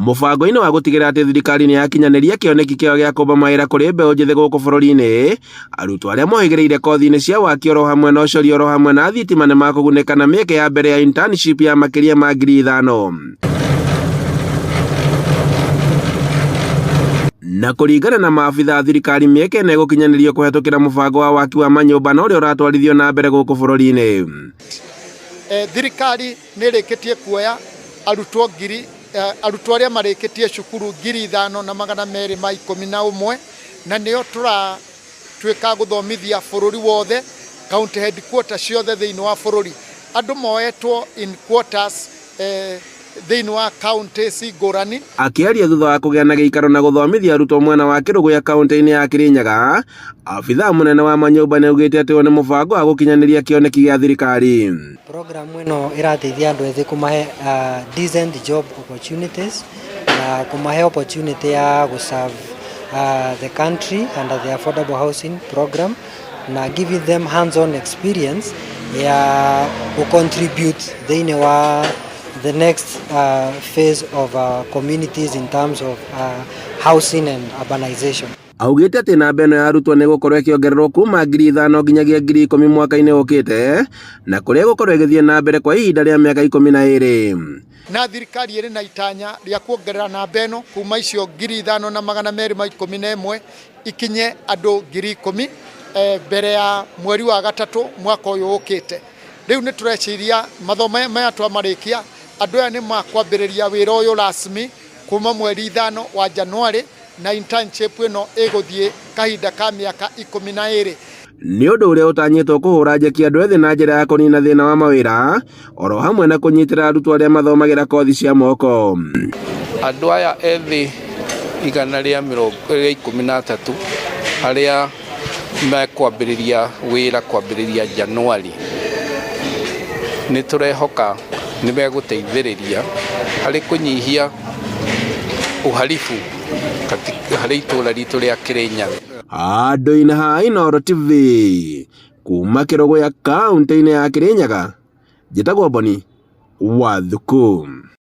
Mũbango-inĩ wa gũtigĩrĩra atĩ thirikari nĩ yakinyanĩria kĩoneki kĩayo gĩa kũmba mawĩra kũrĩ mbeũ njĩthĩ gũkũ bũrũri-inĩ, arutwo arĩa mohĩgĩrĩire kothi-inĩ cia waki oro hamwe na ũcori oro hamwe na thitima nĩ makũgunĩka na mĩeke ya mbere ya internship ya makĩria ma 5,000. Na kũringana na maabitha a thirikari mĩeke ĩno ĩgũkinyanĩrio kũhetũkĩra mũbango wa waki wa manyũmba na ũrĩa ũratwarithio na mbere gũkũ bũrũri-inĩ. Thirikari nĩ ĩrĩkĩtie kuoya arutwo ngiri arutwo arĩa marĩkĩtie cukuru 5211, na nĩo tũratuĩka gũthomithia bũrũri wothe, county headquarter ciothe thĩinĩ wa bũrũri. Andũ moetwo in quarters thĩinĩ wa counties ngũrani. Akĩaria thutha wa kũgĩa na gĩikaro na gũthomithia arutwo mwena wa Kĩrũgũya kaunti-inĩ ya Kirinyaga, abithaa mũnene wa manyũmba nĩ augĩte atĩ ũyũ nĩ mũbango wa gũkinyanĩria kĩoneki gĩa thirikari. Program ĩno ĩrateithia andũ ethĩ kũmahe decent job opportunities na kũmahe opportunity ya gũ serve the country under the affordable housing program na giving them hands on experience ya gũ contribute thĩinĩ wa the next phase of communities in terms of housing and urbanization. Augĩte atĩ namba ĩno ya arutwo nĩ ĩgũkorwo ĩkĩongererwo kuma 5,000 nginyagia 10,000 mwaka-inĩ ũkĩte, na kũrĩa ĩgũkorwo ĩgĩthiĩ na mbere kwa ihinda rĩa mĩaka 12. Na thirikari ĩrĩ na itanya rĩa kuongerera namba ĩno kuma icio 5211 ikinye andũ 10,000 mbere ya mweri wa gatatũ mwaka ũyũ ũkĩte. Rĩu nĩ tũreciria mathomo maya twamarĩkia, andũ aya nĩ makwambĩrĩria wĩra ũyũ rasmi kuma mweri 5 wa Januarĩ, na internship ĩno ĩgũthiĩ kahinda ka mĩaka 12. Nĩ ũndũ ũrĩa ũtanyĩtwo kũhũra njeki andũ ethĩ na njĩra ya kũnina thĩna wa mawĩra oro hamwe na kũnyitĩra arutwo arĩa mathomagĩra kothi cia moko. Andũ aya ethĩ 113 arĩa mekwambĩrĩria wĩra kwambĩrĩria Januari, nĩ tũrehoka nĩ megũteithĩrĩria harĩ kũnyihia uhalifu harĩ itũra ritũ rĩa Kĩrĩnyaga. Handũ-inĩ ha Inooro TV kuma Kĩrũgũya kaũntĩ-inĩ ya Kĩrĩnyaga, njĩtagwo Boni wa Thuku.